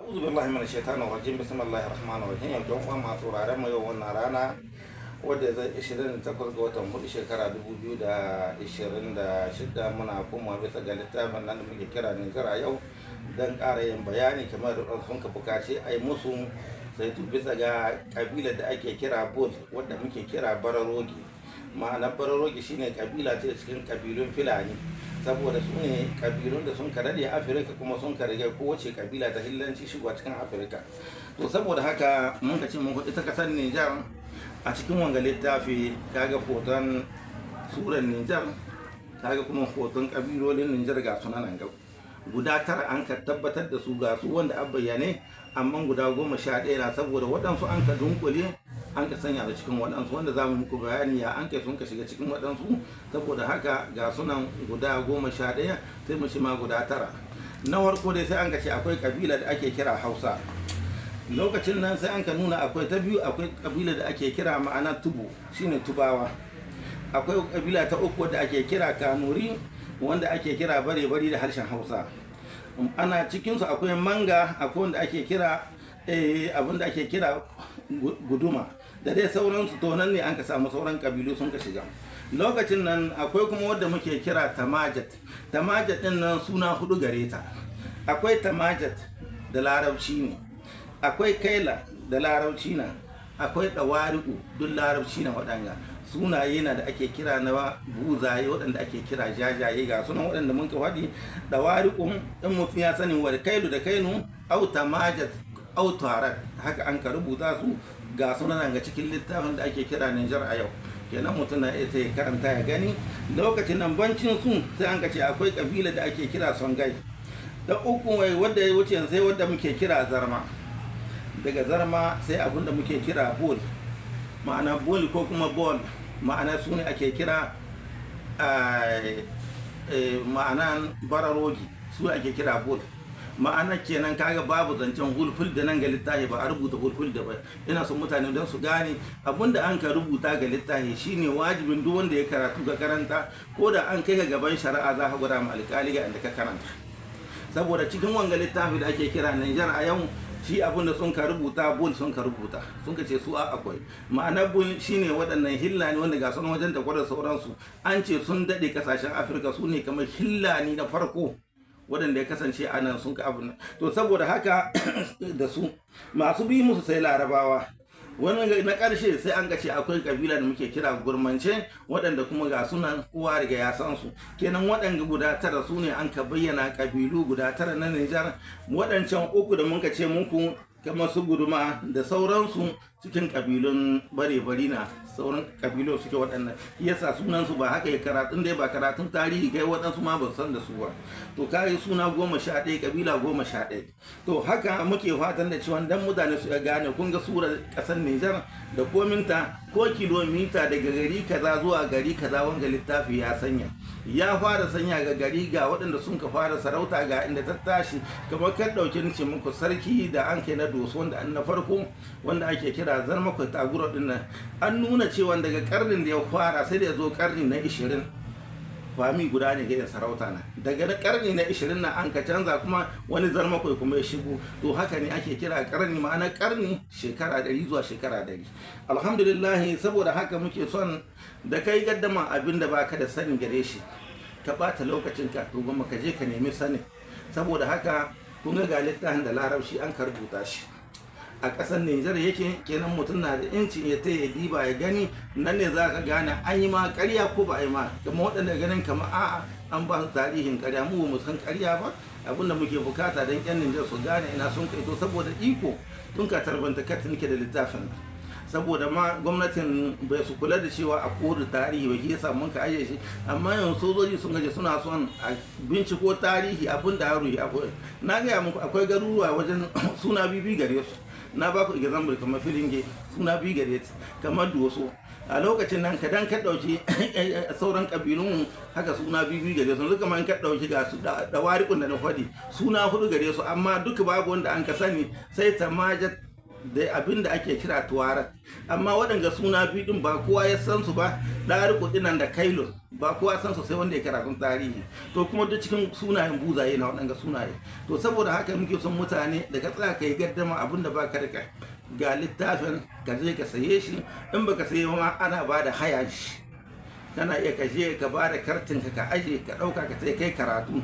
A'udhu billahi minash shaitanir rajim. Bismillahir rahmanir rahim. Yau don uwa masu sauraron mu, yau wannan rana wadda zai 28 ga watan 4, shekara 2026, muna koma bisa ga littafin nan da muke kira Nijar a Yau don ƙara yin bayani kamar da ɗan sun ka buƙaci a yi musu sai bisa ga ƙabilar da ake kira Bol, wadda muke kira Bararogi. Ma'anar Bararogi shine ƙabila ce cikin ƙabilun Fulani, saboda su ne ƙabilun da sun daɗe Afirka kuma sun rage kowace ƙabila ta Hillanci shigowa cikin Afirka. To, saboda haka mun ka ce mun ita ƙasar Nijar a cikin wanga littafi, kaga hoton suran Nijar, kaga kuma hoton ƙabilolin Nijar. Ga sunan ga guda tara an ka tabbatar da su, ga su wanda an bayyane, amma guda 11 na, saboda waɗansu an ka dunkule an ka sanya da cikin waɗansu, wanda za mu muku bayani ya an kai sun ka shiga cikin waɗansu. Saboda haka ga sunan guda 11, sai mu shi ma guda tara. Na farko dai sai an ka ce akwai kabila da ake kira Hausa. Lokacin nan sai an ka nuna akwai ta biyu, akwai kabila da ake kira ma'ana Tubu, shine Tubawa. Akwai kabila ta uku da ake kira Kanuri, wanda ake kira Bare-bari da harshen Hausa. Ana cikinsu akwai Manga, akwai wanda ake kira abinda ake kira Guduma da dai sauransu. To, nan ne an ka samu sauran kabilu sun ka shiga. Lokacin nan akwai kuma wadda muke kira Tamajat. Tamajat din nan suna hudu gare ta. Akwai Tamajat da Larabci ne, akwai Kaila da Larabci na, akwai Dawariku, duk Larabci na. Waɗanga sunaye na da ake kira na buzaye, waɗanda ake kira jajaye. Ga sunan waɗanda mun ka faɗi: Dawariku in mutum ya sani, wa Kailu da Kainu, au Tamajat, au Tarat, haka an ka rubuta su. Ga sunan ga cikin littafin da ake kira Nijar a Yau. Kenan mutum na iya karanta ya gani. Lokacin nan bancin su sai an ka ce akwai kabila da ake kira Songai. Da uku wai wadda ya wuce sai wadda muke kira Zarma. Daga Zarma sai abin da muke kira Bol, ma'ana Bol ko kuma Bol, ma'ana su ne ake kira ma'ana Bararogi, su ake kira Bol. Ma'ana kenan kaga babu zancen Hulhul da nan ga littafi ba a rubuta Hulhul da ba. Ina son mutane don su gane abinda an ka rubuta ga littafi shine wajibin duk wanda ya karatu ka karanta. Ko da an kai ka gaban shari'a, za ka gwada ma alƙali ga inda ka karanta. Saboda cikin wanga littafi da ake kira Nijar a Yau, shi abin da sun ka rubuta, Bul sun ka rubuta, sun ka ce su a akwai. Ma'ana Bul shine waɗannan Hillani wanda ga sunan wajen da gwada sauransu. An ce sun daɗe ƙasashen Afirka, su ne kamar Hillani na farko waɗanda ya kasance a nan sun ka abu. To, saboda haka da su masu bi musu sai Larabawa. Wani na ƙarshe sai an ce akwai ƙabila da muke kira Gurmance, waɗanda kuma ga sunan kowa riga ya san su. Kenan waɗanda guda tara su ne an ka bayyana, ƙabilu guda tara na Nijar. Waɗancan uku da muka ce muku kamar su Guduma da sauransu, cikin ƙabilun Bare-bari na sauran ƙabilu suke waɗannan. Yasa sunansu ba haka ya karatun dai ba karatun tarihi kai, waɗansu ma ba san da su ba. To, kayi suna 11, ƙabila 11. To, haka muke fatan da cewa dan mutane su gane. Kun ga surar ƙasar Nijar da kominta, ko kilomita daga gari kaza zuwa gari kaza, wanga littafi ya sanya, ya fara sanya ga gari, ga waɗanda sun ka fara sarauta, ga inda ta tashi. Kamar kan ɗauki ce muku sarki da an kai na Doso, wanda an na farko, wanda ake kira Zarmakwai Taguro din nan, an nuna cewa daga karnin da ya fara sai da ya zo karni na 20, famille guda ne ga sarauta na. Daga na karni na 20 na an ka canza kuma wani Zarmakwai kuma ya shigo. To, haka ne ake kira karni, ma'ana karni shekara 100 zuwa shekara 100. Alhamdulillah. Saboda haka muke son da kai gaddama abin da baka da sani gare shi, ka bata lokacin ka, to goma ka je ka nemi sani. Saboda haka kun ga littafin da Larabci an ka rubuta shi, a ƙasar Nijar yake. Kenan mutum na da incin ya ta ya diba ya gani. Nan ne za ka gane an yi ma ƙarya ko ba a yi ma. Kamar waɗanda ganin kamar a'a, an ba su tarihin ƙarya, mu ba mu san ƙarya ba. Abinda muke bukata don ƴan Nijar su gane ina sun kai. To, saboda iko tun ka tarbanta katin nake da littafin, saboda ma gwamnatin bai su kula da cewa a kodu tarihi ba, shi yasa mun ka aje shi. Amma yanzu sojoji sun gaje suna son a binciko tarihi abin da yaro ya akwai. Na gaya muku akwai garuruwa wajen suna bibi gare su. Na ba ku example kamar Filinge, suna biyu gare su, kamar Doso. A lokacin nan ka dan ka dauki sauran kabilun haka, suna biyu gare su. Yanzu kamar ka dauki ga su da Warikun da na faɗi, suna hudu gare su, amma duka babu wanda an ka sani sai Tamajat. Da abin da ake kira Tuwaret. Amma waɗanga suna biyu ɗin ba kowa ya san su ba. Ɗariku ɗinan da Kailun ba kowa san su sai wanda ya karatun tarihi. To kuma duk cikin sunayen buzaye na waɗanga sunaye. To saboda haka muke son mutane da ka tsaya ka yi gaddama abin da ba ka rika, ga littafin, ka je ka saye shi. In baka saye ma, ana ba da haya shi. Kana iya ka je ka ba da kartin ka, ka aje, ka ɗauka, ka sai kai karatu.